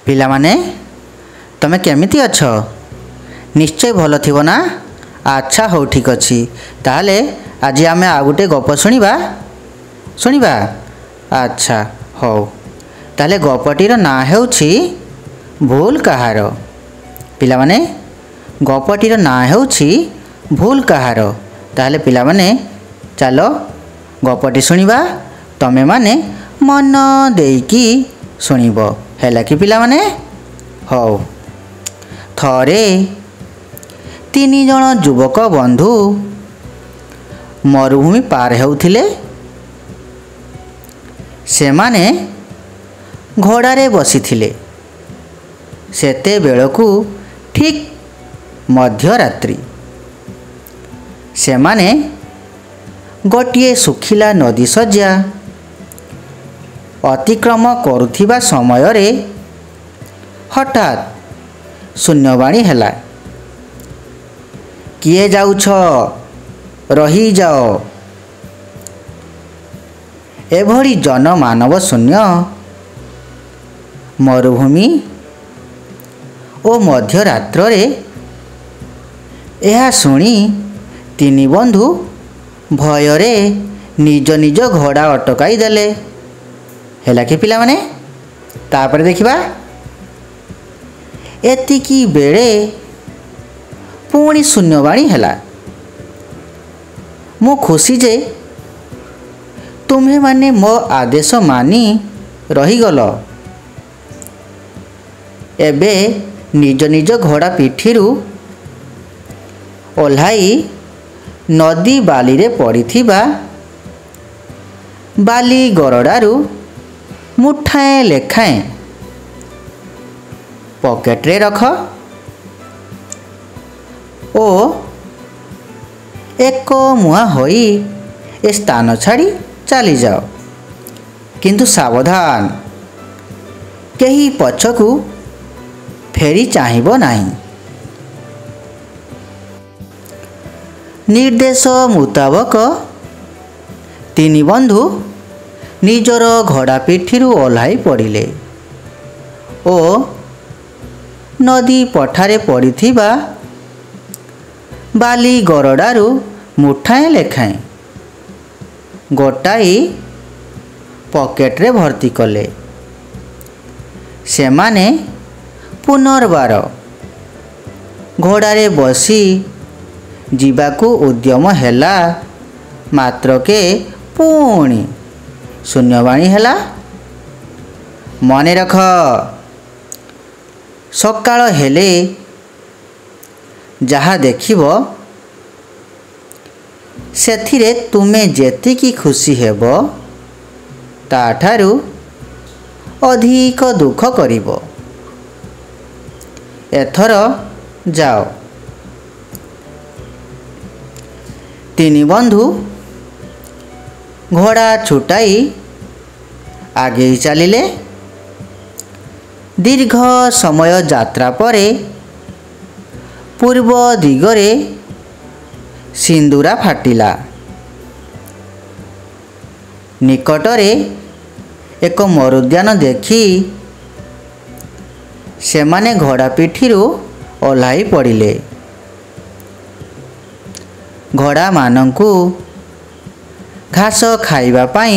ପିଲାମାନେ, ତମେ କେମିତି ଅଛ? ନିଶ୍ଚୟ ଭଲ ଥିବ ନା? ଆଚ୍ଛା, ହଉ, ଠିକ୍ ଅଛି। ତାହେଲେ ଆଜି ଆମେ ଆଉ ଗୋଟେ ଗପ ଶୁଣିବା। ଶୁଣିବା? ଆଚ୍ଛା, ହଉ। ତାହେଲେ ଗପଟିର ନାଁ ହେଉଛି ଭୁଲ କାହାର। ପିଲାମାନେ, ଗପଟିର ନାଁ ହେଉଛି ଭୁଲ କାହାର। ତାହେଲେ ପିଲାମାନେ, ଚାଲ ଗପଟି ଶୁଣିବା। ତମେମାନେ ମନ ଦେଇକି ଶୁଣିବ, ହେଲା କି ପିଲାମାନେ? ହଉ। ଥରେ ତିନି ଜଣ ଯୁବକ ବନ୍ଧୁ ମରୁଭୂମି ପାର ହେଉଥିଲେ। ସେମାନେ ଘୋଡ଼ାରେ ବସିଥିଲେ। ସେତେବେଳକୁ ଠିକ୍ ମଧ୍ୟରାତ୍ରି। ସେମାନେ ଗୋଟିଏ ଶୁଖିଲା ନଦୀ ଶଯ୍ୟା ଅତିକ୍ରମ କରୁଥିବା ସମୟରେ ହଠାତ୍ ଶୂନ୍ୟବାଣୀ ହେଲା, କିଏ ଯାଉଛ? ରହିଯାଅ। ଏଭଳି ଜନମାନବ ଶୂନ୍ୟ ମରୁଭୂମି ଓ ମଧ୍ୟରାତ୍ରରେ ଏହା ଶୁଣି ତିନି ବନ୍ଧୁ ଭୟରେ ନିଜ ନିଜ ଘୋଡ଼ା ଅଟକାଇ ଦେଲେ। ହେଲା କି ପିଲାମାନେ? ତାପରେ ଦେଖିବା। ଏତିକି ବେଳେ ପୁଣି ଶୂନ୍ୟବାଣୀ ହେଲା, ମୁଁ ଖୁସି ଯେ ତୁମ୍ଭେମାନେ ମୋ ଆଦେଶ ମାନି ରହିଗଲ। ଏବେ ନିଜ ନିଜ ଘୋଡ଼ା ପିଠିରୁ ଓହ୍ଲାଇ ନଦୀ ବାଲିରେ ପଡ଼ିଥିବା ବାଲି ଗରଡ଼ାରୁ ମୁଠାଏ ଲେଖାଏଁ ପକେଟରେ ରଖ ଓ ଏକ ମୁହାଁ ହୋଇ ଏ ସ୍ଥାନ ଛାଡ଼ି ଚାଲିଯାଅ। କିନ୍ତୁ ସାବଧାନ, କେହି ପଛକୁ ଫେରି ଚାହିଁବ ନାହିଁ। ନିର୍ଦ୍ଦେଶ ମୁତାବକ ତିନି ବନ୍ଧୁ ନିଜର ଘୋଡ଼ା ପିଠିରୁ ଓହ୍ଲାଇ ପଡ଼ିଲେ ଓ ନଦୀ ପଠାରେ ପଡ଼ିଥିବା ବାଲି ଗରଡ଼ାରୁ ମୁଠାଏ ଲେଖାଏଁ ଗୋଟାଇ ପକେଟରେ ଭର୍ତ୍ତି କଲେ। ସେମାନେ ପୁନର୍ବାର ଘୋଡ଼ାରେ ବସି ଯିବାକୁ ଉଦ୍ୟମ ହେଲା ମାତ୍ରକେ ପୁଣି ଶୂନ୍ୟବାଣୀ ହେଲା, ମନେ ରଖ, ସକାଳ ହେଲେ ଯାହା ଦେଖିବ ସେଥିରେ ତୁମେ ଯେତିକି ଖୁସି ହେବ, ତାଠାରୁ ଅଧିକ ଦୁଃଖ କରିବ। ଏଥର ଯାଅ। ତିନି ବନ୍ଧୁ ଘୋଡ଼ା ଛୁଟାଇ ଆଗେଇ ଚାଲିଲେ। ଦୀର୍ଘ ସମୟ ଯାତ୍ରା ପରେ ପୂର୍ବ ଦିଗରେ ସିନ୍ଦୁରା ଫାଟିଲା। ନିକଟରେ ଏକ ମରୁଦ୍ୟାନ ଦେଖି ସେମାନେ ଘୋଡ଼ା ପିଠିରୁ ଓହ୍ଲାଇ ପଡ଼ିଲେ। ଘୋଡ଼ାମାନଙ୍କୁ ଘାସ ଖାଇବା ପାଇଁ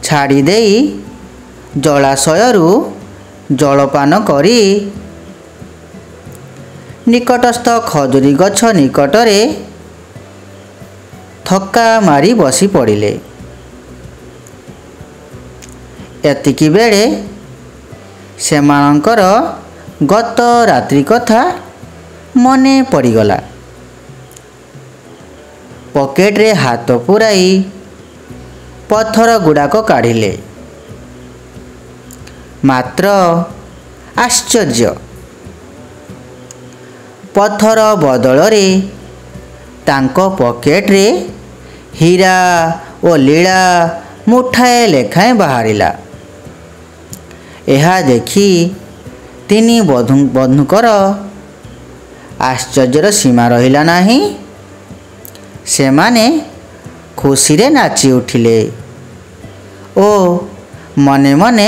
ଛାଡ଼ିଦେଇ ଜଳାଶୟରୁ ଜଳପାନ କରି ନିକଟସ୍ଥ ଖଜୁରୀ ଗଛ ନିକଟରେ ଥକ୍କା ମାରି ବସି ପଡ଼ିଲେ। ଏତିକି ବେଳେ ସେମାନଙ୍କର ଗତ ରାତ୍ରି କଥା ମନେ ପଡ଼ିଗଲା। ପକେଟରେ ହାତ ପୂରାଇ ପଥର ଗୁଡ଼ାକ କାଢ଼ିଲେ। ମାତ୍ର ଆଶ୍ଚର୍ଯ୍ୟ, ପଥର ବଦଳରେ ତାଙ୍କ ପକେଟରେ ହୀରା ଓ ଲୀଳା ମୁଠାଏ ଲେଖାଏଁ ବାହାରିଲା। ଏହା ଦେଖି ତିନି ବନ୍ଧୁଙ୍କର ଆଶ୍ଚର୍ଯ୍ୟର ସୀମା ରହିଲା ନାହିଁ। ସେମାନେ ଖୁସିରେ ନାଚି ଉଠିଲେ ଓ ମନେ ମନେ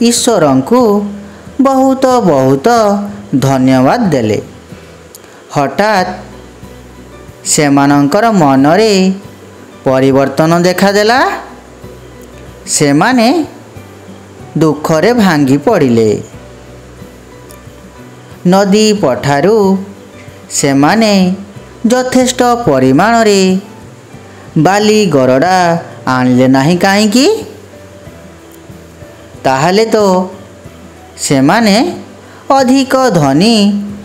ଈଶ୍ୱରଙ୍କୁ ବହୁତ ବହୁତ ଧନ୍ୟବାଦ ଦେଲେ। ହଠାତ୍ ସେମାନଙ୍କର ମନରେ ପରିବର୍ତ୍ତନ ଦେଖାଦେଲା। ସେମାନେ ଦୁଃଖରେ ଭାଙ୍ଗି ପଡ଼ିଲେ। ନଦୀ ପଠାରୁ ସେମାନେ ଯଥେଷ୍ଟ ପରିମାଣରେ ବାଲି ଗରଡ଼ା ଆଣିଲେ ନାହିଁ କାହିଁକି? ତାହେଲେ ତ ସେମାନେ ଅଧିକ ଧନୀ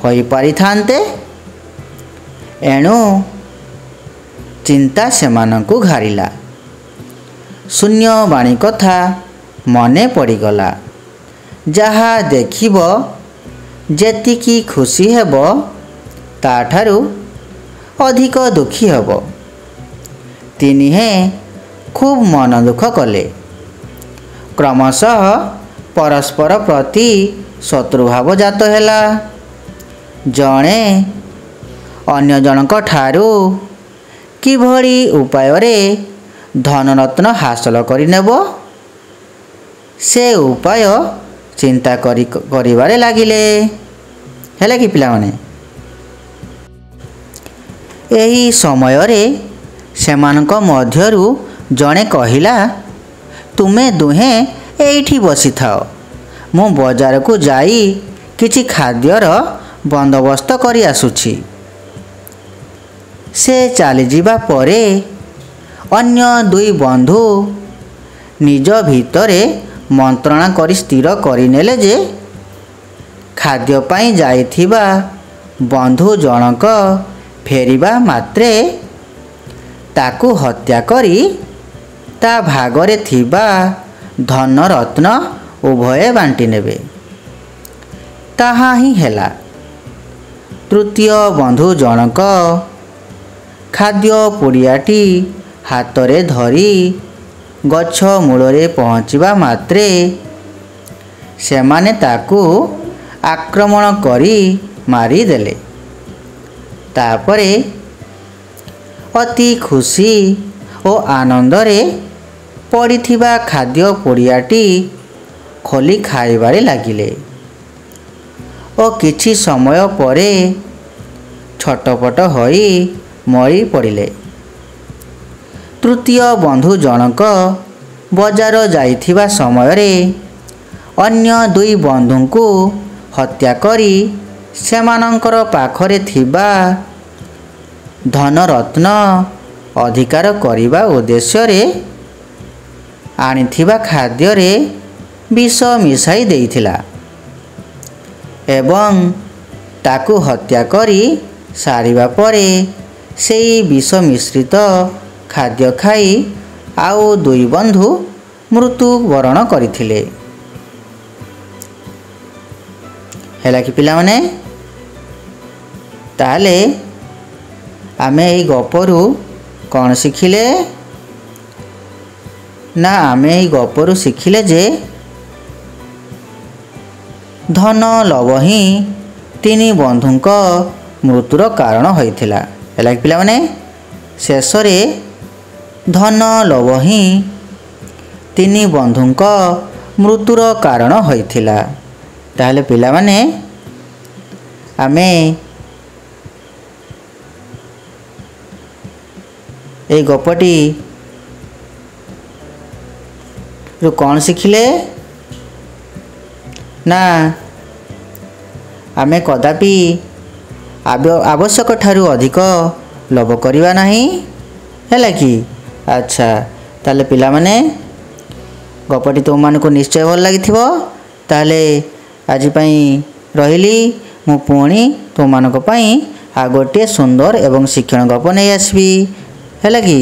ହୋଇପାରିଥାନ୍ତେ। ଏଣୁ ଚିନ୍ତା ସେମାନଙ୍କୁ ଘାରିଲା। ଶୂନ୍ୟବାଣୀ କଥା ମନେ ପଡ଼ିଗଲା। ଯାହା ଦେଖିବ, ଯେତିକି ଖୁସି ହେବ, ତାଠାରୁ ଅଧିକ ଦୁଃଖୀ ହେବ। ତିନିହେଁ ଖୁବ୍ ମନ ଦୁଃଖ କଲେ। କ୍ରମଶଃ ପରସ୍ପର ପ୍ରତି ଶତ୍ରୁଭାବ ଜାତ ହେଲା। ଜଣେ ଅନ୍ୟ ଜଣଙ୍କ ଠାରୁ କିଭଳି ଉପାୟରେ ଧନରତ୍ନ ହାସଲ କରିନେବ, ସେ ଉପାୟ ଚିନ୍ତା କରିବାରେ ଲାଗିଲେ। ହେଲା କି ପିଲାମାନେ? ଏହି ସମୟରେ ସେମାନଙ୍କ ମଧ୍ୟରୁ ଜଣେ କହିଲା, ତୁମେ ଦୁହେଁ ଏଇଠି ବସିଥାଅ, ମୁଁ ବଜାରକୁ ଯାଇ କିଛି ଖାଦ୍ୟର ବନ୍ଦୋବସ୍ତ କରି ଆସୁଛି। ସେ ଚାଲିଯିବା ପରେ ଅନ୍ୟ ଦୁଇ ବନ୍ଧୁ ନିଜ ଭିତରେ ମନ୍ତ୍ରଣା କରି ସ୍ଥିର କରିନେଲେ ଯେ ଖାଦ୍ୟ ପାଇଁ ଯାଇଥିବା ବନ୍ଧୁ ଜଣକ ଫେରିବା ମାତ୍ରେ ତାକୁ ହତ୍ୟା କରି ତା ଭାଗରେ ଥିବା ଧନରତ୍ନ ଉଭୟେ ବାଣ୍ଟି ନେବେ। ତାହା ହିଁ ହେଲା। ତୃତୀୟ ବନ୍ଧୁ ଜଣକ ଖାଦ୍ୟ ପୁଡ଼ିଆଟି ହାତରେ ଧରି ଗଛ ମୂଳରେ ପହଞ୍ଚିବା ମାତ୍ରେ ସେମାନେ ତାକୁ ଆକ୍ରମଣ କରି ମାରିଦେଲେ। ତାପରେ ଅତି ଖୁସି ଓ ଆନନ୍ଦରେ ପଡ଼ିଥିବା ଖାଦ୍ୟ ପୁଡ଼ିଆଟି ଖୋଲି ଖାଇବାରେ ଲାଗିଲେ ଓ କିଛି ସମୟ ପରେ ଛଟପଟ ହୋଇ ମରି ପଡ଼ିଲେ। ତୃତୀୟ ବନ୍ଧୁ ଜଣକ ବଜାର ଯାଇଥିବା ସମୟରେ ଅନ୍ୟ ଦୁଇ ବନ୍ଧୁଙ୍କୁ ହତ୍ୟା କରି ସେମାନଙ୍କର ପାଖରେ ଥିବା ଧନରତ୍ନ ଅଧିକାର କରିବା ଉଦ୍ଦେଶ୍ୟରେ ଆଣିଥିବା ଖାଦ୍ୟରେ ବିଷ ମିଶାଇ ଦେଇଥିଲା ଏବଂ ତାକୁ ହତ୍ୟା କରି ସାରିବା ପରେ ସେଇ ବିଷ ମିଶ୍ରିତ ଖାଦ୍ୟ ଖାଇ ଆଉ ଦୁଇ ବନ୍ଧୁ ମୃତ୍ୟୁବରଣ କରିଥିଲେ। ହେଲା କି ପିଲାମାନେ? ତାହେଲେ ଆମେ ଏଇ ଗପରୁ କ'ଣ ଶିଖିଲେ? ନା, ଆମେ ଏଇ ଗପରୁ ଶିଖିଲେ ଯେ ଧନ ଲୋଭ ହିଁ ତିନି ବନ୍ଧୁଙ୍କ ମୃତ୍ୟୁର କାରଣ ହୋଇଥିଲା। ହେଲା କି ପିଲାମାନେ? ଶେଷରେ ଧନ ଲୋଭ ହିଁ ତିନି ବନ୍ଧୁଙ୍କ ମୃତ୍ୟୁର କାରଣ ହୋଇଥିଲା। ତାହେଲେ ପିଲାମାନେ, ଆମେ ଏଇ ଗପଟି ରୁ କ'ଣ ଶିଖିଲେ? ନା, ଆମେ କଦାପି ଆବଶ୍ୟକ ଠାରୁ ଅଧିକ ଲୋଭ କରିବା ନାହିଁ। ହେଲା କି? ଆଚ୍ଛା, ତାହେଲେ ପିଲାମାନେ, ଗପଟି ତୁମମାନଙ୍କୁ ନିଶ୍ଚୟ ଭଲ ଲାଗିଥିବ। ତାହେଲେ ଆଜି ପାଇଁ ରହିଲି। ମୁଁ ପୁଣି ତୁମମାନଙ୍କ ପାଇଁ ଆଉ ଗୋଟିଏ ସୁନ୍ଦର ଏବଂ ଶିକ୍ଷଣ ଗପ ନେଇ ଆସିବି। ହେଲା କି?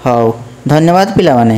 ହଉ, ଧନ୍ୟବାଦ ପିଲାମାନେ।